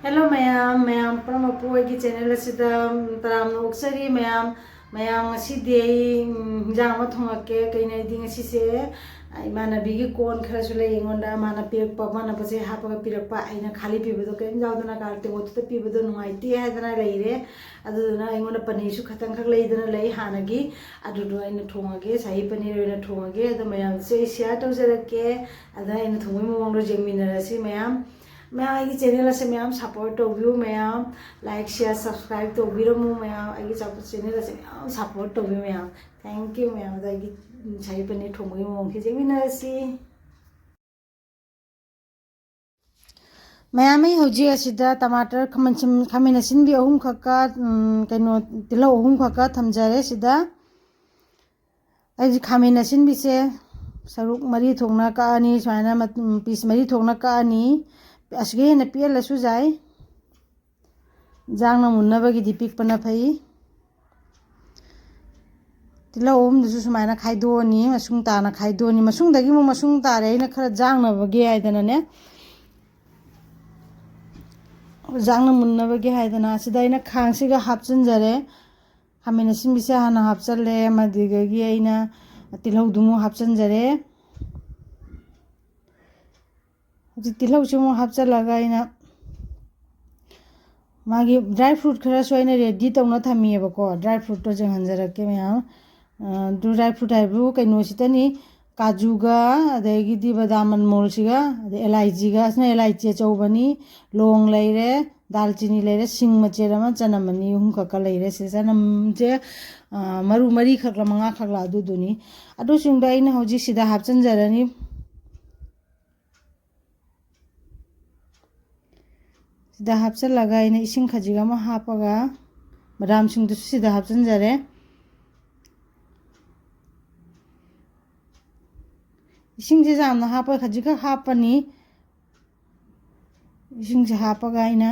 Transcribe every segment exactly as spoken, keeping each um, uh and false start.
Hello ꯃꯌꯥꯝ, ꯃꯌꯥꯝ ꯄꯨꯝꯅꯃꯛꯄꯨ ꯑꯩꯒꯤ channel ꯑꯁꯤꯗ, ꯎꯝ, ꯇꯔꯥꯝꯅ ꯑꯣꯛꯆꯔꯤ ꯃꯌꯥꯝ꯫ ꯃꯌꯥꯝ, ꯉꯁꯤꯗꯤ ꯑꯩ, ꯎꯝ, ꯍꯤꯟꯖꯥꯡ ꯑꯃ ꯊꯣꯡꯉꯛꯀꯦ꯫ ꯀꯩꯅꯣ ꯍꯥꯏꯗꯤ ꯉꯁꯤꯁꯦ, ꯑ, ꯏꯃꯥꯟꯅꯕꯤꯒꯤ ꯀꯣꯟ ꯈꯔꯁꯨ ꯂꯩ ꯑꯩꯉꯣꯟꯗ, ꯃꯥꯅ ꯄꯤꯔꯛꯄ, ꯃꯥꯅ ꯄꯣꯠ ꯆꯩ ꯍꯥꯞꯄꯒ ꯄꯤꯔꯛꯄ꯫ ꯑꯩꯅ ꯈꯥꯂꯤ ꯄꯤꯕꯗꯣ ꯀꯔꯤꯝ ꯌꯥꯎꯗꯅ ꯀꯥꯔꯇꯦ ꯑꯣꯠꯇꯨꯗ ꯄꯤꯕꯗꯣ ꯅꯨꯡꯉꯥꯏꯇꯦ ꯍꯥꯏꯗꯅ ꯂꯩꯔꯦ꯫ ꯑꯗꯨꯗꯨꯅ ꯑꯩꯉꯣꯟꯗ ꯄꯅꯤꯔꯁꯨ ꯈꯇꯪꯈꯛ ꯂꯩꯗꯅ ꯂꯩ ꯍꯥꯟꯅꯒꯤ꯫ ꯑꯗꯨꯗꯣ ꯑꯩꯅ ꯊꯣꯡꯉꯒꯦ, ꯁꯥꯍꯤ ꯄꯅꯤꯔ ꯑꯣꯏꯅ ꯊꯣꯡꯉꯒꯦ꯫ ꯑꯗꯣ ꯃꯌꯥꯝꯁꯦ ꯑꯩ share ꯇꯧꯖꯔꯛꯀꯦ꯫ ꯑꯗ ꯑꯩꯅ ꯊꯣꯡꯕꯒꯤ ꯃꯑꯣꯡꯗꯣ ꯌꯦꯡꯃꯤꯟꯅꯔꯁꯤ ꯃꯌꯥꯝ꯫ ꯃꯌꯥꯝ ꯑꯩꯒꯤ channel ꯑꯁꯦ ꯃꯌꯥꯝ support ꯇꯧꯕꯤꯌꯨ ꯃꯌꯥꯝ꯫ Like, share, subscribe ꯇꯧꯕꯤꯔꯝꯃꯨ ꯃꯌꯥꯝ꯫ ꯑꯩꯒꯤ ꯆꯥꯎꯈꯠ channel ꯑꯁꯦ ꯃꯌꯥꯝ support ꯇꯧꯕꯤꯌꯨ ꯃꯌꯥꯝ꯫ Thank you ꯃꯌꯥꯝ꯫ ꯑꯗ ꯑꯩꯒꯤ, ꯎꯝ, ꯁꯥꯍꯤ ꯄꯅꯤꯔ ꯊꯣꯡꯕꯒꯤ ꯃꯑꯣꯡꯁꯦ ꯌꯦꯡꯃꯤꯟꯅꯔꯁꯤ꯫ ꯃꯌꯥꯝ, ꯑꯩ ꯍꯧꯖꯤꯛ ꯑꯁꯤꯗ ꯇꯃꯥꯇꯔ, ꯈꯥꯃꯦꯟ ꯑꯁꯤꯟ-, ꯈꯥꯃꯦꯟ ꯑꯁꯤꯟꯕꯤ ꯑꯍꯨꯝꯈꯛꯀ, ꯎꯝ, ꯀꯩꯅꯣ, ꯇꯤꯜꯍꯧ ꯑꯍꯨꯝꯈꯛꯀ ꯊꯝꯖꯔꯦ ꯁꯤꯗ꯫ ꯑꯩꯁꯦ ꯈꯥꯃꯦꯟ ꯑꯁꯤꯟꯕꯤꯁꯦ ꯁꯔꯨꯛ ꯃꯔꯤ ꯊꯣꯛꯅ ꯀꯛꯑꯅꯤ, ꯁꯨꯃꯥꯏꯅ ꯃꯠ-, ꯎꯝ, piece ꯃꯔꯤ ꯊꯣꯛꯅ ꯀꯛꯑꯅꯤ꯫ ꯑꯁꯤꯒ ꯍꯦꯟꯅ ꯄꯤꯛꯍꯜꯂꯁꯨ ꯌꯥꯏ꯫ ꯏꯟꯖꯥꯡꯅ ꯃꯨꯟꯅꯕꯒꯤꯗꯤ ꯄꯤꯛꯄꯅ ꯐꯩ꯫ ꯇꯤꯜꯍꯧ ꯑꯍꯨꯝꯗꯨꯁꯨ ꯁꯨꯃꯥꯏꯅ ꯈꯥꯏꯗꯣꯛꯑꯅꯤ, ꯃꯁꯨꯡ ꯇꯥꯅ ꯈꯥꯏꯗꯣꯛꯑꯅꯤ꯫ ꯃꯁꯨꯡꯗꯒꯤ ꯑꯃꯨꯛ ꯃꯁꯨꯡ ꯇꯥꯔꯦ, ꯑꯩꯅ ꯈꯔ ꯌꯥꯡꯅꯕꯒꯤ ꯍꯥꯏꯗꯅꯅꯦ, ꯌꯥꯡꯅ ꯃꯨꯟꯅꯕꯒꯤ ꯍꯥꯏꯗꯅ꯫ ꯑꯁꯤꯗ ꯑꯩꯅ ꯈꯥꯡꯁꯤꯒ ꯍꯥꯞꯆꯤꯟꯖꯔꯦ꯫ ꯈꯥꯃꯦꯟ ꯑꯁꯤꯟꯕꯤꯁꯦ ꯍꯥꯟꯅ ꯍꯥꯞꯆꯜꯂꯦ, ꯃꯗꯨꯗꯒꯤ ꯑꯩꯅ ꯇꯤꯜꯍꯧꯗꯨꯃꯨꯛ ꯍꯥꯞꯆꯤꯟꯖꯔꯦ꯫ ꯍꯧꯖꯤꯛ ꯇꯤꯜꯍꯧꯁꯤ ꯑꯃꯨꯛ ꯍꯥꯞꯆꯤꯜꯂꯒ ꯑꯩꯅ ꯃꯥꯒꯤ dry fruit ꯈꯔꯁꯨ ꯑꯩꯅ ready ꯇꯧꯅ ꯊꯝꯃꯤꯑꯕꯀꯣ꯫ Dry fruitꯇꯣ ꯌꯦꯡꯍꯟꯖꯔꯛꯀꯦ ꯃꯌꯥꯝ꯫ ꯑ, ꯑꯗꯨ dry fruit ꯍꯥꯏꯕꯨ ꯀꯩꯅꯣꯁꯤꯗꯅꯤ, ꯀꯥꯖꯨꯒ, ꯑꯗꯒꯤꯗꯤ ꯕꯗꯥꯝ ꯑꯜꯃꯣꯟꯁꯤꯒ, ꯑꯗꯩ ꯑꯦꯂꯥꯏꯆꯤꯒ, ꯑꯁꯤꯅ ꯑꯦꯂꯥꯏꯆꯤ ꯑꯆꯧꯕꯅꯤ, ꯂꯣꯡ ꯂꯩꯔꯦ, ꯗꯥꯜꯆꯤꯅꯤ ꯂꯩꯔꯦ, ꯁꯤꯡ ꯃꯆꯦꯠ ꯑꯃ, ꯆꯅꯝ ꯑꯅꯤ ꯑꯍꯨꯝꯈꯛꯀ ꯂꯩꯔꯦ꯫ ꯁꯤ ꯆꯅꯝꯁꯦ, ꯑ, ꯃꯔꯨ ꯃꯔꯤꯈꯛꯂ ꯃꯉꯥꯈꯛꯂ ꯑꯗꯨꯗꯨꯅꯤ꯫ ꯑꯗꯨꯁꯤꯡꯗꯣ ꯑꯩꯅ ꯍꯧꯖꯤꯛ ꯁꯤꯗ ꯍꯥꯞꯆꯤꯟꯖꯔꯅꯤ꯫ ꯁꯤꯗ ꯍꯥꯞꯆꯤꯜꯂꯒ ꯑꯩꯅ ꯏꯁꯤꯡ ꯈꯖꯤꯛ ꯑꯃ ꯍꯥꯞꯄꯒ ꯕꯗꯥꯝꯁꯤꯡꯗꯨꯁꯨ ꯁꯤꯗ ꯍꯥꯞꯆꯤꯟꯖꯔꯦ꯫ ꯏꯁꯤꯡꯁꯦ ꯌꯥꯝꯅ ꯍꯥꯞꯄ, ꯈꯖꯤꯛꯈꯛ ꯍꯥꯞꯄꯅꯤ꯫ ꯏꯁꯤꯡꯁꯦ ꯍꯥꯞꯄꯒ ꯑꯩꯅ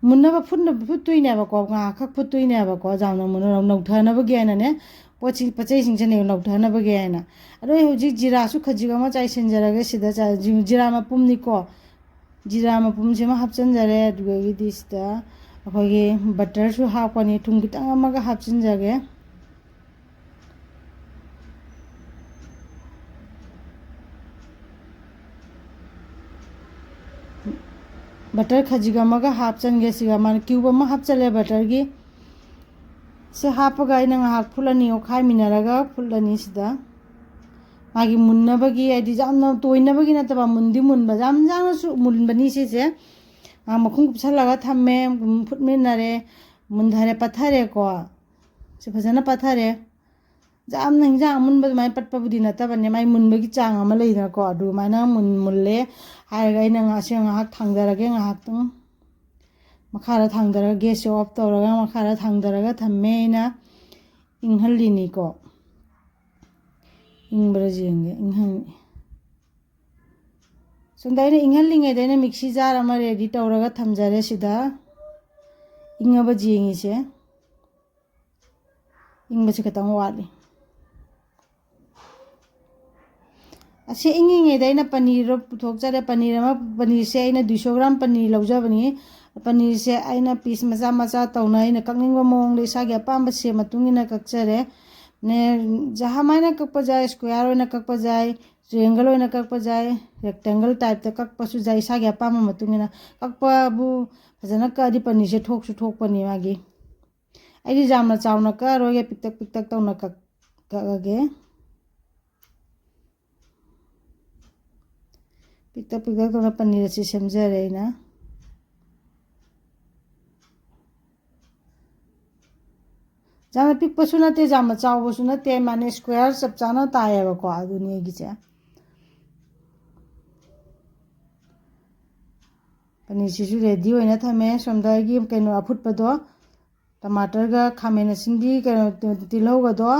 ꯃꯨꯟꯅꯕ ꯐꯨꯠꯅ-, ꯐꯨꯠꯇꯣꯏꯅꯦꯕꯀꯣ꯫ ꯉꯥꯏꯍꯥꯛꯈꯛ ꯐꯨꯠꯇꯣꯏꯅꯦꯕꯀꯣ, ꯌꯥꯝꯅ ꯃꯨꯟꯅ ꯅꯧꯊꯅꯕꯒꯤ ꯍꯥꯏꯅꯅꯦ꯫ ꯄꯣꯠꯁꯤ, ꯄꯣꯠ ꯆꯩꯁꯤꯡꯁꯦ ꯅꯧꯊꯅꯕꯒꯤ ꯍꯥꯏꯅ꯫ ꯑꯗꯣ ꯑꯩ ꯍꯧꯖꯤꯛ ꯖꯤꯔꯥꯁꯨ ꯈꯖꯤꯛ ꯑꯃ ꯆꯥꯏꯁꯤꯟꯖꯔꯒꯦ ꯁꯤꯗ꯫ ꯆ-, ꯖꯤ-, ꯖꯤꯔꯥ ꯃꯄꯨꯝꯅꯤꯀꯣ꯫ ꯖꯤꯔꯥ ꯃꯄꯨꯝꯁꯤꯃ ꯍꯥꯞꯆꯤꯟꯖꯔꯦ꯫ ꯑꯗꯨꯗꯒꯤꯗꯤ ꯁꯤꯗ ꯑꯩꯈꯣꯏꯒꯤ ꯕꯇꯔꯁꯨ ꯍꯥꯞꯀꯅꯤ, ꯊꯨꯝ ꯈꯤꯇꯪ ꯑꯃꯒ ꯍꯥꯞꯆꯤꯟꯖꯒꯦ꯫ ꯕꯇꯔ ꯈꯖꯤꯛ ꯑꯃꯒ ꯍꯥꯞꯆꯤꯟꯒꯦ꯫ ꯁꯤꯒ ꯃꯥꯅ ꯀ꯭ꯌꯨꯕ ꯑꯃ ꯍꯥꯞꯆꯤꯜꯂꯦ ꯕꯇꯔꯒꯤ꯫ ꯁꯤ ꯍꯥꯞꯄꯒ ꯑꯩꯅ ꯉꯥꯏꯍꯥꯛ ꯐꯨꯠꯂꯅꯤ, ꯑꯣꯠꯈꯥꯏꯃꯤꯟꯅꯔꯒ ꯐꯨꯠꯂꯅꯤ꯫ ꯁꯤꯗ ꯃꯥꯒꯤ ꯃꯨꯟꯅꯕꯒꯤ, ꯍꯥꯏꯗꯤ ꯌꯥꯝꯅ ꯇꯣꯏꯅꯕꯒꯤ ꯅꯠꯇꯕ, ꯃꯨꯟꯗꯤ ꯃꯨꯟꯕ, ꯌꯥꯝ ꯌꯥꯡꯅꯁꯨ ꯃꯨꯟꯕꯅꯤ ꯁꯤꯁꯦ꯫ ꯉꯥꯏꯍꯥꯛ ꯃꯈꯨꯝ ꯀꯨꯞꯁꯜꯂꯒ ꯊꯝꯃꯦ, ꯑꯗꯨꯝ ꯐꯨꯠꯃꯤꯟꯅꯔꯦ, ꯃꯨꯟꯊꯔꯦ, ꯄꯠꯊꯔꯦꯀꯣ꯫ ꯁꯤ ꯐꯖꯅ ꯄꯠꯊꯔꯦ꯫ ꯌꯥꯝꯅ ꯍꯤꯟꯖꯥꯡ ꯑꯃꯨꯟꯕ ꯑꯗꯨꯃꯥꯏꯅ ꯄꯠꯄꯕꯨꯗꯤ ꯅꯠꯇꯕꯅꯦ, ꯃꯥꯏ ꯃꯨꯟꯕꯒꯤ ꯆꯥꯡ ꯑꯃ ꯂꯩꯗꯅꯀꯣ꯫ ꯑꯗꯨꯃꯥꯏꯅ ꯃꯨꯟ-, ꯃꯨꯜꯂꯦ ꯍꯥꯏꯔꯒ ꯑꯩꯅ ꯉꯥꯁꯦ ꯉꯥꯏꯍꯥꯛ ꯊꯥꯡꯗꯔꯒꯦ, ꯉꯥꯏꯍꯥꯛꯇꯪ ꯃꯈꯥꯗ ꯊꯥꯡꯗꯔꯒ, ꯒ꯭ꯌꯥꯁꯁꯦ ꯑꯣꯐ ꯇꯧꯔꯒ ꯃꯈꯥꯗ ꯊꯥꯡꯗꯔꯒ ꯊꯝꯃꯦ꯫ ꯑꯩꯅ ꯏꯪꯍꯜꯂꯤꯅꯤꯀꯣ, ꯏꯪꯕ꯭ꯔꯥ ꯌꯦꯡꯒꯦ, ꯏꯪꯍꯟ-, ꯁꯣꯝꯗ ꯑꯩꯅ ꯏꯪꯍꯜꯂꯤꯉꯩꯗ ꯑꯩꯅ ꯃꯤꯛꯁꯤ ꯖꯥꯔ ꯑꯃ ꯔꯦꯗꯤ ꯇꯧꯔꯒ ꯊꯝꯖꯔꯦ ꯁꯤꯗ꯫ ꯏꯪꯉꯕ ꯌꯦꯡꯉꯤꯁꯦ꯫ ꯏꯪꯕꯁꯦ ꯈꯤꯇꯪ ꯋꯥꯠꯂꯤ꯫ ꯑꯁꯤ ꯏꯪꯉꯤꯉꯩꯗ ꯑꯩꯅ ꯄꯅꯤꯔ ꯄꯨꯊꯣꯛꯆꯔꯦ꯫ ꯄꯅꯤꯔ ꯑꯃ, ꯄꯅꯤꯔꯁꯦ ꯑꯩꯅ ꯗꯨꯏꯁꯣ ꯒ꯭ꯔꯥꯝ ꯄꯅꯤꯔ ꯂꯧꯖꯕꯅꯤ꯫ ꯄꯅꯤꯔꯁꯦ ꯑꯩꯅ ꯄꯤꯁ ꯃꯆꯥ ꯃꯆꯥ ꯇꯧꯅ ꯑꯩꯅ ꯀꯛꯅꯤꯡꯕ ꯃꯑꯣꯡꯗ ꯏꯁꯥꯒꯤ ꯑꯄꯥꯝꯕ ꯁꯦꯞ ꯃꯇꯨꯡ ꯏꯟꯅ ꯀꯛꯆꯔꯦ꯫ ꯅꯦ, ꯖꯍꯥꯃꯥꯏꯅ ꯀꯛꯄ ꯌꯥꯏ, ꯁ꯭ꯀ꯭ꯋꯦꯔ ꯑꯣꯏꯅ ꯀꯛꯄ ꯌꯥꯏ, ꯇ꯭ꯔꯦꯡꯒꯜ ꯑꯣꯏꯅ ꯀꯛꯄ ꯌꯥꯏ, ꯔꯦꯛꯇꯦꯡꯒꯜ ꯇꯥꯏꯞꯇ ꯀꯛꯄꯁꯨ ꯌꯥꯏ, ꯏꯁꯥꯒꯤ ꯑꯄꯥꯝꯕ ꯃꯇꯨꯡ ꯏꯟꯅ꯫ ꯀꯛꯄꯕꯨ ꯐꯖꯅ ꯀꯛꯑꯗꯤ ꯄꯅꯤꯔꯁꯦ ꯊꯣꯛꯁꯨ ꯊꯣꯛꯄꯅꯤ ꯃꯥꯒꯤ꯫ ꯑꯩꯗꯤ ꯌꯥꯝꯅ ꯆꯥꯎꯅ ꯀꯛꯑꯔꯣꯏꯒꯦ, ꯄꯤꯛꯇꯛ ꯄꯤꯛꯇꯛ ꯇꯧꯅ ꯀꯛ-, ꯀꯛꯑꯒꯦ꯫ ꯄꯤꯛꯇꯛ ꯄꯤꯛꯇꯛ ꯇꯧꯅ ꯄꯅꯤꯔ ꯑꯁꯤ ꯁꯦꯝꯖꯔꯦ ꯑꯩꯅ꯫ ꯌꯥꯝꯅ ꯄꯤꯛꯄꯁꯨ ꯅꯠꯇꯦ, ꯌꯥꯝꯅ ꯆꯥꯎꯕꯁꯨ ꯅꯠꯇꯦ, ꯃꯥꯅꯦ, ꯁ꯭ꯀ꯭ꯋꯦꯔ ꯆꯞ ꯆꯥꯅ ꯇꯥꯏꯌꯦꯕꯀꯣ, ꯑꯗꯨꯅꯤ ꯑꯩꯒꯤꯁꯦ꯫ ꯄꯅꯤꯔꯁꯤꯁꯨ ꯔꯦꯗꯤ ꯑꯣꯏꯅ ꯊꯝꯃꯦ꯫ ꯁꯣꯝꯗ ꯑꯩꯒꯤ ꯀꯩꯅꯣ ꯑꯐꯨꯠꯄꯗꯣ, ꯇꯃꯥꯇꯔꯒ ꯈꯥꯃꯦꯟ ꯑꯁꯤꯟꯕꯤ, ꯀꯩꯅꯣ, ꯇꯤꯜꯍꯧꯒꯗꯣ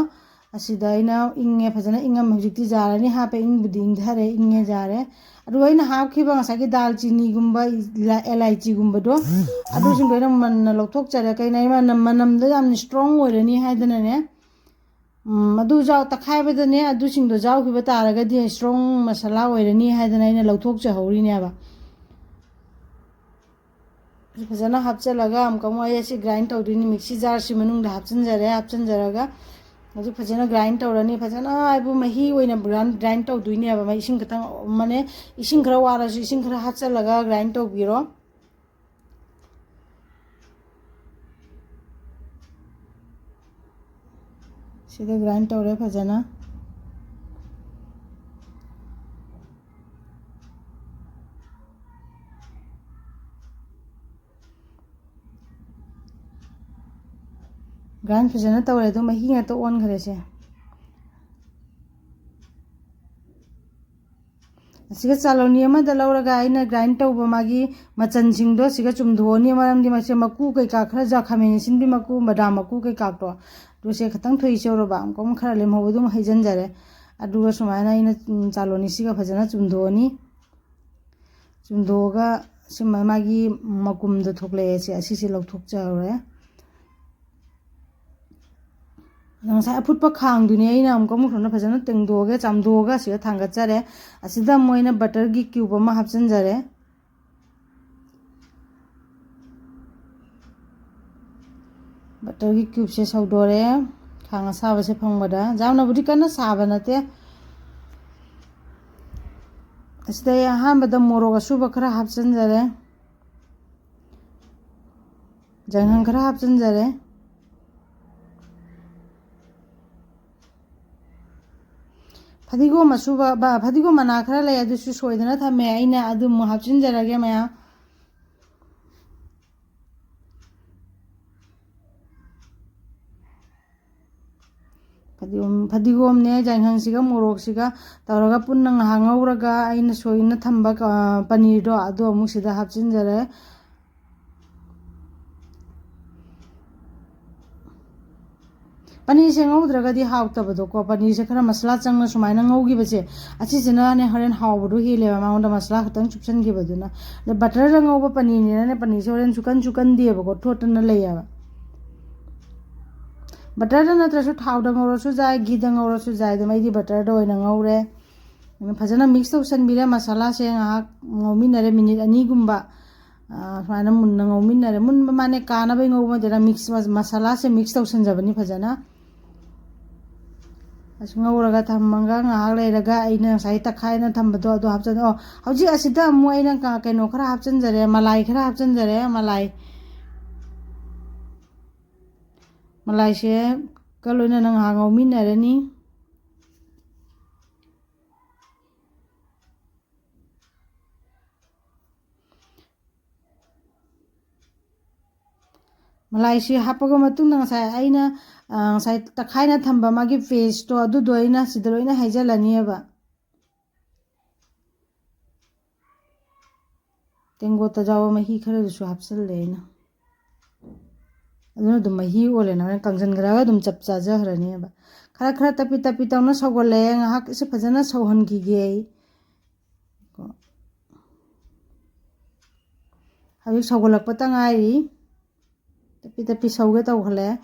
ꯑꯁꯤꯗ ꯑꯩꯅ ꯏꯪꯉꯦ, ꯐꯖꯅ ꯏꯪꯉꯝꯃꯦ꯫ ꯍꯧꯖꯤꯛꯇꯤ ꯖꯥꯔ ꯑꯅꯤ ꯍꯥꯞꯄꯦ, ꯏꯪꯕꯨꯗꯤ ꯏꯪꯊꯔꯦ, ꯏꯪꯉꯦ ꯖꯥꯔꯦ꯫ ꯑꯗꯨꯒ ꯑꯩꯅ ꯍꯥꯞꯈꯤꯕ ꯉꯁꯥꯏꯒꯤ ꯗꯥꯜꯆꯤꯅꯤꯒꯨꯝꯕ, ꯏꯂꯥ-, ꯑꯦꯂꯥꯏꯆꯤꯒꯨꯝꯕꯗꯣ, ꯑꯗꯨꯁꯤꯡꯗꯣ ꯑꯩꯅ ꯃꯟꯅ ꯂꯧꯊꯣꯛꯆꯔꯦ꯫ ꯀꯩꯅꯣ, ꯑꯩ ꯃꯅꯝ, ꯃꯅꯝꯗꯣ ꯌꯥꯝꯅ ꯏꯁꯇ꯭ꯔꯣꯡ ꯑꯣꯏꯔꯅꯤ ꯍꯥꯏꯗꯅꯅꯦ꯫ ꯎꯝ, ꯑꯗꯨ ꯌꯥꯎ-, ꯇꯛꯈꯥꯏꯕꯗꯅꯦ, ꯑꯗꯨꯁꯤꯡꯗꯣ ꯌꯥꯎꯈꯤꯕ ꯇꯥꯔꯒꯗꯤ ꯏꯁꯇ꯭ꯔꯣꯡ ꯃꯁꯥꯂꯥ ꯑꯣꯏꯔꯅꯤ ꯍꯥꯏꯗꯅ ꯑꯩꯅ ꯂꯧꯊꯣꯛꯆꯍꯧꯔꯤꯅꯦꯕ꯫ ꯐꯖꯅ ꯍꯥꯞꯆꯤꯜꯂꯒ ꯑꯃꯨꯛꯀ ꯑꯃꯨꯛ ꯑꯩ ꯑꯁꯤ ꯒ꯭ꯔꯥꯏꯟ ꯇꯧꯗꯣꯏꯅꯤ꯫ ꯃꯤꯛꯁꯤ ꯖꯥꯔꯁꯤ ꯃꯅꯨꯡꯗ ꯍꯥꯞꯆꯤꯟꯖꯔꯦ꯫ ꯍꯥꯞꯆꯤꯟꯖꯔꯒ ꯍꯧꯖꯤꯛ ꯐꯖꯅ ꯒ꯭ꯔꯥꯏꯟ ꯇꯧꯔꯅꯤ꯫ ꯐꯖꯅ ꯍꯥꯏꯕꯨ ꯃꯍꯤ ꯑꯣꯏꯅ ꯒ꯭ꯔꯥꯏꯟ, ꯒ꯭ꯔꯥꯏꯟ ꯇꯧꯗꯣꯏꯅꯦꯕ꯫ ꯃꯍꯤ ꯏꯁꯤꯡ ꯈꯤꯇꯪ, ꯃꯅꯦ, ꯏꯁꯤꯡ ꯈꯔ ꯋꯥꯔꯁꯨ ꯏꯁꯤꯡ ꯈꯔ ꯍꯥꯞꯆꯤꯜꯂꯒ ꯒ꯭ꯔꯥꯏꯟ ꯇꯧꯕꯤꯔꯣ꯫ ꯁꯤꯗ ꯒ꯭ꯔꯥꯏꯟ ꯇꯧꯔꯦ ꯐꯖꯅ꯫ ꯒ꯭ꯔꯥꯏꯟ ꯐꯖꯅ ꯇꯧꯔꯦ, ꯑꯗꯣ ꯃꯍꯤ ꯉꯥꯛꯇ ꯑꯣꯟꯈ꯭ꯔꯦꯁꯦ꯫ ꯑꯁꯤꯒ ꯆꯥꯂꯣꯅꯤ ꯑꯃꯗ ꯂꯧꯔꯒ ꯑꯩꯅ ꯒ꯭ꯔꯥꯏꯟ ꯇꯧꯕ ꯃꯥꯒꯤ ꯃꯆꯜꯁꯤꯡꯗꯣ ꯑꯁꯤꯒ ꯆꯨꯝꯊꯣꯛꯑꯅꯤ꯫ ꯃꯔꯝꯗꯤ ꯃꯁꯦ ꯃꯀꯨ ꯀꯩꯀꯥ ꯈꯔ ꯖ-, ꯈꯥꯃꯦꯟ ꯑꯁꯤꯟꯕꯤ ꯃꯀꯨ, ꯕꯗꯥꯝ ꯃꯀꯨ ꯀꯩꯀꯥꯗꯣ, ꯑꯗꯨꯁꯦ ꯈꯤꯇꯪ ꯊꯣꯏꯁꯦ ꯎꯔꯕ, ꯑꯃꯨꯛ ꯈꯔ ꯂꯦꯝꯍꯧꯕꯗꯨ ꯑꯃꯨꯛ ꯍꯩꯖꯤꯟꯖꯔꯦ꯫ ꯑꯗꯨꯒ ꯁꯨꯃꯥꯏꯅ ꯑꯩꯅ, ꯎꯝ, ꯆꯥꯂꯣꯅꯤꯁꯤꯒ ꯐꯖꯅ ꯆꯨꯝꯊꯣꯛꯑꯅꯤ꯫ ꯆꯨꯝꯊꯣꯛꯑꯒ ꯁꯤ ꯃꯥ-, ꯃꯥꯒꯤ ꯃꯀꯨꯝꯗꯣ ꯊꯣꯛꯂꯛꯑꯦ, ꯁꯦ ꯑꯁꯤꯁꯦ ꯂꯧꯊꯣꯛꯆꯍꯧꯔꯦ꯫ ꯑꯗꯣ ꯉꯁꯥꯏ ꯑꯐꯨꯠꯄ ꯈꯥꯡꯗꯨꯅꯦ ꯑꯩꯅ ꯑꯃꯨꯛꯀ ꯑꯃꯨꯛ ꯁꯣꯝꯗ ꯐꯖꯅ ꯇꯦꯡꯗꯣꯛꯑꯒ, ꯆꯥꯝꯊꯣꯛꯑꯒ ꯁꯤꯗ ꯊꯥꯡꯒꯠꯆꯔꯦ꯫ ꯑꯁꯤꯗ ꯑꯃꯨꯛ ꯑꯩꯅ ꯕꯇꯔꯒꯤ ꯀ꯭ꯌꯨꯕ ꯑꯃ ꯍꯥꯞꯆꯤꯟꯖꯔꯦ꯫ ꯕꯇꯔꯒꯤ ꯀ꯭ꯌꯨꯕꯁꯦ ꯁꯧꯗꯣꯔꯦ ꯈꯥꯡ ꯑꯁꯥꯕꯁꯦ ꯐꯪꯕꯗ꯫ ꯌꯥꯝꯅꯕꯨꯗꯤ ꯀꯟꯅ ꯁꯥꯕ ꯅꯠꯇꯦ꯫ ꯑꯁꯤꯗ ꯑꯩ ꯑꯍꯥꯟꯕꯗ ꯃꯣꯔꯣꯛ ꯑꯁꯨꯕ ꯈꯔ ꯍꯥꯞꯆꯤꯟꯖꯔꯦ꯫ ꯌꯥꯏꯉꯪ ꯈꯔ ꯍꯥꯞꯆꯤꯟꯖꯔꯦ꯫ ꯐꯗꯤꯒꯣꯝ ꯑꯁꯨꯕ, ꯕ-, ꯐꯗꯤꯒꯣꯝ ꯃꯅꯥ ꯈꯔ ꯂꯩ, ꯑꯗꯨꯁꯨ ꯁꯣꯏꯗꯅ ꯊꯝꯃꯦ, ꯑꯩꯅ ꯑꯗꯨ ꯑꯃꯨꯛ ꯍꯥꯞꯆꯤꯟꯖꯔꯒꯦ ꯃꯌꯥꯝ꯫ ꯐꯗꯤꯒꯣꯝ, ꯐꯗꯤꯒꯣꯝꯅꯦ, ꯌꯥꯏꯉꯪꯁꯤꯒ ꯃꯣꯔꯣꯛꯁꯤꯒ ꯇꯧꯔꯒ ꯄꯨꯟꯅ ꯉꯥꯏꯍꯥꯛ ꯉꯧꯔꯒ ꯑꯩꯅ ꯁꯣꯏꯅ ꯊꯝꯕ ꯀ-, ꯄꯅꯤꯔꯗꯣ ꯑꯗꯣ ꯑꯃꯨꯛ ꯁꯤꯗ ꯍꯥꯞꯆꯤꯟꯖꯔꯦ꯫ ꯄꯅꯤꯔꯁꯦ ꯉꯧꯗ꯭ꯔꯒꯗꯤ ꯍꯥꯎꯇꯕꯗꯣꯀꯣ꯫ ꯄꯅꯤꯔꯁꯦ ꯈꯔ ꯃꯁꯂꯥ ꯆꯪꯅ ꯁꯨꯃꯥꯏꯅ ꯉꯧꯈꯤꯕꯁꯦ, ꯑꯁꯤꯁꯤꯅꯅꯦ ꯍꯣꯔꯦꯟ ꯍꯥꯎꯕꯗꯣ ꯍꯦꯜꯂꯦꯕ, ꯃꯉꯣꯟꯗ ꯃꯁꯂꯥ ꯈꯛꯇꯪ ꯆꯨꯞꯁꯟꯈꯤꯕꯗꯨꯅ꯫ ꯑꯗꯣ ꯕꯇꯔꯗ ꯉꯧꯕ ꯄꯅꯤꯔꯅꯤꯅꯅꯦ, ꯄꯅꯤꯔꯁꯦ ꯍꯣꯔꯦꯟ ꯆꯨꯀꯟ ꯆꯨꯀꯟꯗꯦꯕꯀꯣ, ꯊꯣꯠꯇꯅ ꯂꯩꯌꯦꯕ꯫ ꯕꯇꯔꯗ ꯅꯠꯇ꯭ꯔꯁꯨ ꯊꯥꯎꯗ ꯉꯧꯔꯁꯨ ꯌꯥꯏ, ꯘꯤꯗ ꯉꯧꯔꯁꯨ ꯌꯥꯏ꯫ ꯑꯗꯨꯝ ꯑꯩꯗꯤ ꯕꯇꯔꯗ ꯑꯣꯏꯅ ꯉꯧꯔꯦ꯫ ꯑꯗꯨꯝ ꯐꯖꯅ ꯃꯤꯛꯁ ꯇꯧꯁꯟꯕꯤꯔꯦ꯫ ꯃꯁꯥꯂꯥꯁꯦ ꯉꯥꯏꯍꯥꯛ ꯉꯧꯃꯤꯟꯅꯔꯦ, ꯃꯤꯅꯤꯠ ꯑꯅꯤꯒꯨꯝꯕ꯫ ꯁꯨꯃꯥꯏꯅ ꯃꯨꯟꯅ ꯉꯧꯃꯤꯟꯅꯔꯦ꯫ ꯃꯨꯟꯕ ꯃꯥꯅꯦ, ꯀꯥꯅꯕꯩ ꯉꯧꯕ ꯅꯠꯇꯦꯗ, ꯃꯤꯛꯁ ꯃꯁꯥꯂꯥꯁꯦ ꯃꯤꯛꯁ ꯇꯧꯁꯟꯖꯕꯅꯤ ꯐꯖꯅ꯫ ꯑꯁ, ꯉꯧꯔꯒ ꯊꯝꯃꯒ ꯉꯥꯏꯍꯥꯛ ꯂꯩꯔꯒ ꯑꯩꯅ ꯉꯁꯥꯏ ꯇꯛꯈꯥꯏꯅ ꯊꯝꯕꯗꯣ ꯑꯗꯨ ꯍꯥꯞꯆꯟ ꯑꯣ ꯍꯧꯖꯤꯛ ꯑꯁꯤꯗ ꯑꯃꯨꯛ ꯑꯩꯅ ꯀ- ꯀꯩꯅꯣ ꯈꯔ ꯍꯥꯞꯆꯟꯖꯔꯦ, ꯃꯂꯥꯏ ꯈꯔ ꯍꯥꯞꯆꯟꯖꯔꯦ꯫ ꯃꯂꯥꯏ ꯃꯂꯥꯏꯁꯦ ꯀ ꯂꯣꯏꯅꯅ ꯉꯥꯏꯍꯥꯛ ꯉꯧꯃꯤꯟꯅꯔꯅꯤ꯫ ꯃꯂꯥꯏꯁꯤ ꯍꯥꯞꯄꯒ ꯃꯇꯨꯡꯗ ꯉꯁꯥꯏ ꯑꯩꯅ ꯉꯁꯥꯏ ꯇꯛꯈꯥꯏꯅ ꯊꯝꯕ ꯃꯥꯒꯤ ꯄꯦꯁꯇꯣ ꯑꯗꯨꯗꯣ ꯑꯩꯅ ꯁꯤꯗ ꯂꯣꯏꯅ ꯍꯩꯖꯤꯜꯂꯅꯤꯕ꯫ ꯇꯦꯡꯀꯣꯠꯇ ꯌꯥꯎꯕ ꯃꯍꯤ ꯈꯔꯗꯨꯁꯨ ꯍꯥꯞꯆꯤꯜꯂꯦ ꯑꯩꯅ꯫ ꯑꯗꯨꯅ ꯑꯗꯨꯝ ꯃꯍꯤ ꯑꯣꯜꯂꯦꯅ ꯍꯣꯔꯦꯟ ꯀꯪꯁꯤꯟꯈ꯭ꯔꯒ ꯑꯗꯨꯝ ꯆꯞ ꯆꯥꯖꯈ꯭ꯔꯅꯦꯕ꯫ ꯈꯔ ꯈꯔ ꯇꯞꯄꯤ ꯇꯞꯄꯤ ꯇꯧꯅ ꯁꯧꯒꯠꯂꯛꯑꯦ, ꯉꯥꯏꯍꯥꯛ ꯁꯤ ꯐꯖꯅ ꯁꯧꯍꯟꯈꯤꯒꯦ ꯑꯩ꯫ ꯀꯣ꯫ ꯍꯧꯖꯤꯛ ꯁꯧꯒꯠꯂꯛꯄꯇ ꯉꯥꯏꯔꯤ꯫ ꯇꯞꯄꯤ ꯇꯞꯄꯤ ꯁꯧꯒꯦ ꯇꯧꯈꯠꯂꯛꯑꯦ꯫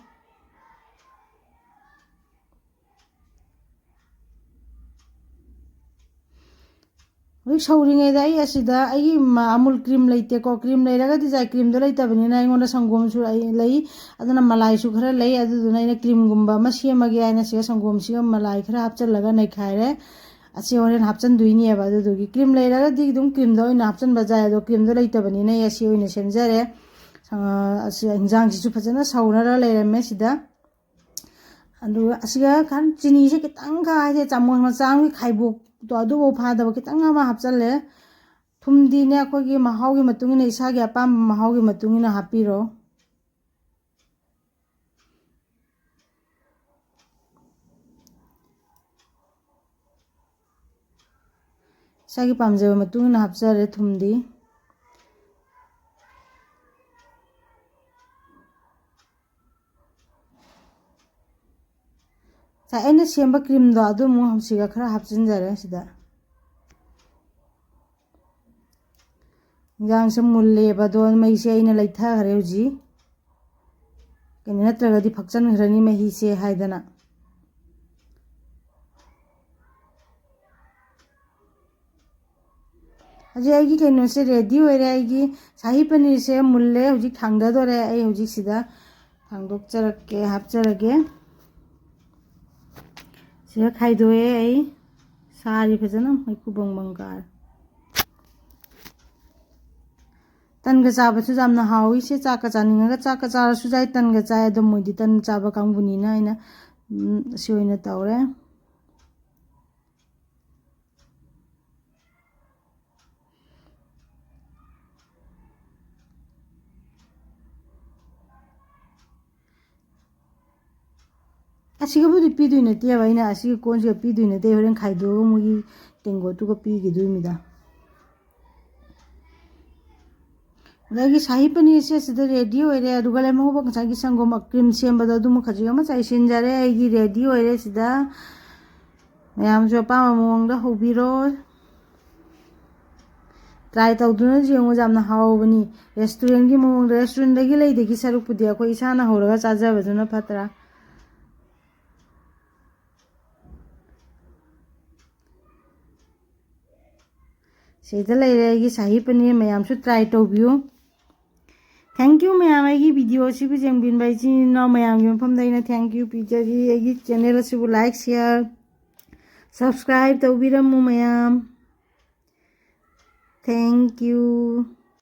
ꯍꯧꯖꯤꯛ ꯁꯧꯔꯤꯉꯩꯗ ꯑꯩ ꯑꯁꯤꯗ ꯑꯩꯒꯤ ꯑꯃꯨꯜ ꯀ꯭ꯔꯤꯝ ꯂꯩꯇꯦꯀꯣ, ꯀ꯭ꯔꯤꯝ ꯂꯩꯔꯒꯗꯤ ꯌꯥꯏ, ꯀ꯭ꯔꯤꯝꯗꯣ ꯂꯩꯇꯕꯅꯤꯅ ꯑꯩꯉꯣꯟꯗ ꯁꯪꯒꯣꯝꯁꯨ ꯑꯩ ꯂꯩ, ꯑꯗꯨꯅ ꯃꯂꯥꯏꯁꯨ ꯈꯔ ꯂꯩ꯫ ꯑꯗꯨꯗꯨꯅ ꯑꯩꯅ ꯀ꯭ꯔꯤꯝꯒꯨꯝꯕ ꯑꯃ ꯁꯦꯝꯃꯒꯦ ꯍꯥꯏꯅ ꯁꯤꯗ ꯁꯪꯒꯣꯝꯁꯤꯒ ꯃꯂꯥꯏ ꯈꯔ ꯍꯥꯞꯆꯤꯜꯂꯒ ꯅꯩꯈꯥꯏꯔꯦ꯫ ꯑꯁꯤ ꯍꯣꯔꯦꯟ ꯍꯥꯞꯆꯤꯟꯗꯣꯏꯅꯦꯕ꯫ ꯑꯗꯨꯗꯨꯒꯤ ꯀ꯭ꯔꯤꯝ ꯂꯩꯔꯒꯗꯤ ꯑꯗꯨꯝ ꯀ꯭ꯔꯤꯝꯗ ꯑꯣꯏꯅ ꯍꯥꯞꯆꯤꯟꯕ ꯌꯥꯏ, ꯑꯗꯣ ꯀ꯭ꯔꯤꯝꯗꯣ ꯂꯩꯇꯕꯅꯤꯅ ꯑꯩ ꯑꯁꯤ ꯑꯣꯏꯅ ꯁꯦꯝꯖꯔꯦ꯫ ꯑꯁꯤ ꯍꯤꯟꯖꯥꯡꯁꯤꯁꯨ ꯐꯖꯅ ꯁꯧꯅꯔ ꯂꯩꯔꯝꯃꯦ ꯁꯤꯗ꯫ ꯑꯗꯨꯒ ꯑꯁꯤꯒ ꯈꯔ ꯆꯤꯅꯤꯁꯦ ꯈꯤꯇꯪꯒ, ꯍꯥꯏꯗꯤ ꯆꯥꯃꯁ ꯃꯆꯥ ꯑꯃꯒꯤ ꯈꯥꯏꯕꯣꯛꯇꯣ ꯑꯗꯨꯐꯥꯎ ꯐꯥꯗꯕ ꯈꯤꯇꯪ ꯑꯃ ꯍꯥꯞꯆꯜꯂꯦ꯫ ꯊꯨꯝꯗꯤꯅꯦ ꯑꯩꯈꯣꯏꯒꯤ ꯃꯍꯥꯎꯒꯤ ꯃꯇꯨꯡ ꯏꯟꯅ, ꯏꯁꯥꯒꯤ ꯑꯄꯥꯝꯕ ꯃꯍꯥꯎꯒꯤ ꯃꯇꯨꯡ ꯏꯟꯅ ꯍꯥꯞꯄꯤꯔꯣ꯫ ꯏꯁꯥꯒꯤ ꯄꯥꯝꯖꯕ ꯃꯇꯨꯡ ꯏꯟꯅ ꯍꯥꯞꯆꯔꯦ ꯊꯨꯝꯗꯤ꯫ ꯉꯁꯥꯏ ꯑꯩꯅ ꯁꯦꯝꯕ ꯀ꯭ꯔꯤꯝꯗꯣ ꯑꯗꯨ ꯑꯃꯨꯛ ꯍꯧꯖꯤꯛꯁꯤꯒ ꯈꯔ ꯍꯥꯞꯆꯤꯟꯖꯔꯦ ꯁꯤꯗ꯫ ꯏꯟꯖꯥꯡꯁꯦ ꯃꯨꯜꯂꯦꯕ, ꯑꯗꯣ ꯃꯩꯁꯦ ꯑꯩꯅ ꯂꯩꯊꯈ꯭ꯔꯦ ꯍꯧꯖꯤꯛ꯫ ꯀꯩꯅꯣ ꯅꯠꯇ꯭ꯔꯒꯗꯤ ꯐꯛꯆꯟꯈ꯭ꯔꯅꯤ ꯃꯍꯤꯁꯦ ꯍꯥꯏꯗꯅ꯫ ꯍꯧꯖꯤꯛ ꯑꯩꯒꯤ ꯀꯩꯅꯣꯁꯦ ꯔꯦꯗꯤ ꯑꯣꯏꯔꯦ꯫ ꯑꯩꯒꯤ ꯁꯥꯍꯤ ꯄꯅꯤꯔꯁꯦ ꯃꯨꯜꯂꯦ, ꯍꯧꯖꯤꯛ ꯊꯥꯡꯗꯗꯣꯔꯦ꯫ ꯑꯩ ꯍꯧꯖꯤꯛ ꯁꯤꯗ ꯊꯥꯡꯗꯣꯛꯆꯔꯛꯀꯦ, ꯍꯥꯞꯆꯔꯒꯦ꯫ ꯁꯤꯗ ꯈꯥꯏꯗꯣꯛꯑꯦ ꯑꯩ꯫ ꯁꯥꯔꯤ ꯐꯖꯅ ꯃꯩꯈꯨ ꯕꯪ ꯕꯪ ꯀꯥꯔꯦ꯫ ꯇꯟꯒ ꯆꯥꯕꯁꯨ ꯌꯥꯝꯅ ꯍꯥꯎꯏ꯫ ꯁꯦ ꯆꯥꯛꯀ ꯆꯥꯅꯤꯡꯉꯒ ꯆꯥꯛꯀ ꯆꯥꯔꯁꯨ ꯌꯥꯏ꯫ ꯇꯟꯒ ꯆꯥꯏ꯫ ꯑꯗꯣ ꯃꯣꯏꯗꯤ ꯇꯟ ꯆꯥꯕ ꯀꯥꯡꯕꯨꯅꯤꯅ ꯑꯩꯅ, ꯎꯝ, ꯁꯤ ꯑꯣꯏꯅ ꯇꯧꯔꯦ꯫ ꯑꯁꯤꯒꯕꯨꯗꯤ ꯄꯤꯗꯣꯏ ꯅꯠꯇꯦꯕ, ꯑꯩꯅ ꯑꯁꯤꯒꯤ ꯀꯣꯟꯁꯤꯒ ꯄꯤꯗꯣꯏ ꯅꯠꯇꯦ, ꯍꯣꯔꯦꯟ ꯈꯥꯏꯗꯣꯛꯑꯒ ꯃꯣꯏꯒꯤ ꯇꯦꯡꯀꯣꯠꯇꯨꯒ ꯄꯤꯈꯤꯗꯣꯏꯅꯤꯗ꯫ ꯑꯗꯒꯤ ꯁꯥꯍꯤ ꯄꯅꯤꯔꯁꯦ ꯁꯤꯗ ꯔꯦꯗꯤ ꯑꯣꯏꯔꯦ꯫ ꯑꯗꯨꯒ ꯂꯦꯝꯍꯧꯕ ꯉꯁꯥꯏꯒꯤ ꯁꯪꯒꯣꯝ ꯀ꯭ꯔꯤꯝ ꯁꯦꯝꯕꯗꯣ ꯑꯗꯨꯃ ꯈꯖꯤꯛ ꯑꯃ ꯆꯥꯏꯁꯤꯟꯖꯔꯦ꯫ ꯑꯩꯒꯤ ꯔꯦꯗꯤ ꯑꯣꯏꯔꯦ ꯁꯤꯗ꯫ ꯃꯌꯥꯝꯁꯨ ꯑꯄꯥꯝꯕ ꯃꯑꯣꯡꯗ ꯍꯧꯕꯤꯔꯣ꯫ ꯇ꯭ꯔꯥꯏ ꯇꯧꯗꯨꯅ ꯌꯦꯡꯉꯨ, ꯌꯥꯝꯅ ꯍꯥꯎꯕꯅꯤ꯫ ꯔꯦꯁꯇꯨꯔꯦꯟꯒꯤ ꯃꯑꯣꯡꯗ, ꯔꯦꯁꯇꯨꯔꯦꯟꯗꯒꯤ ꯂꯩꯗꯒꯤ ꯁꯔꯨꯛꯄꯨꯗꯤ ꯑꯩꯈꯣꯏ ꯏꯁꯥꯅ ꯍꯧꯔꯒ ꯆꯥꯖꯕꯗꯨꯅ ꯐꯠꯇ꯭ꯔꯥ? ꯁꯤꯗ ꯂꯩꯔꯦ ꯑꯩꯒꯤ ꯁꯥꯍꯤ ꯄꯅꯤꯔ, ꯃꯌꯥꯝꯁꯨ ꯇ꯭ꯔꯥꯏ ꯇꯧꯕꯤꯌꯨ꯫ ꯊꯦꯡꯀ꯭ꯌꯨ ꯃꯌꯥꯝ, ꯑꯩꯒꯤ ꯚꯤꯗꯤꯑꯣ ꯑꯁꯤꯕꯨ ꯌꯦꯡꯕꯤꯕ ꯏꯆꯤꯟ ꯏꯅꯥꯎ ꯃꯌꯥꯝꯒꯤ ꯃꯐꯝꯗ ꯑꯩꯅ ꯊꯦꯡꯀ꯭ꯌꯨ ꯄꯤꯖꯔꯤ꯫ ꯑꯩꯒꯤ ꯆꯦꯅꯦꯜ ꯑꯁꯤꯕꯨ ꯂꯥꯏꯛ, ꯁꯤꯌꯥꯔ, ꯁꯕꯁꯀ꯭ꯔꯥꯏꯕ ꯇꯧꯕꯤꯔꯝꯃꯨ ꯃꯌꯥꯝ꯫ ꯊꯦꯡꯀ꯭ꯌꯨ꯫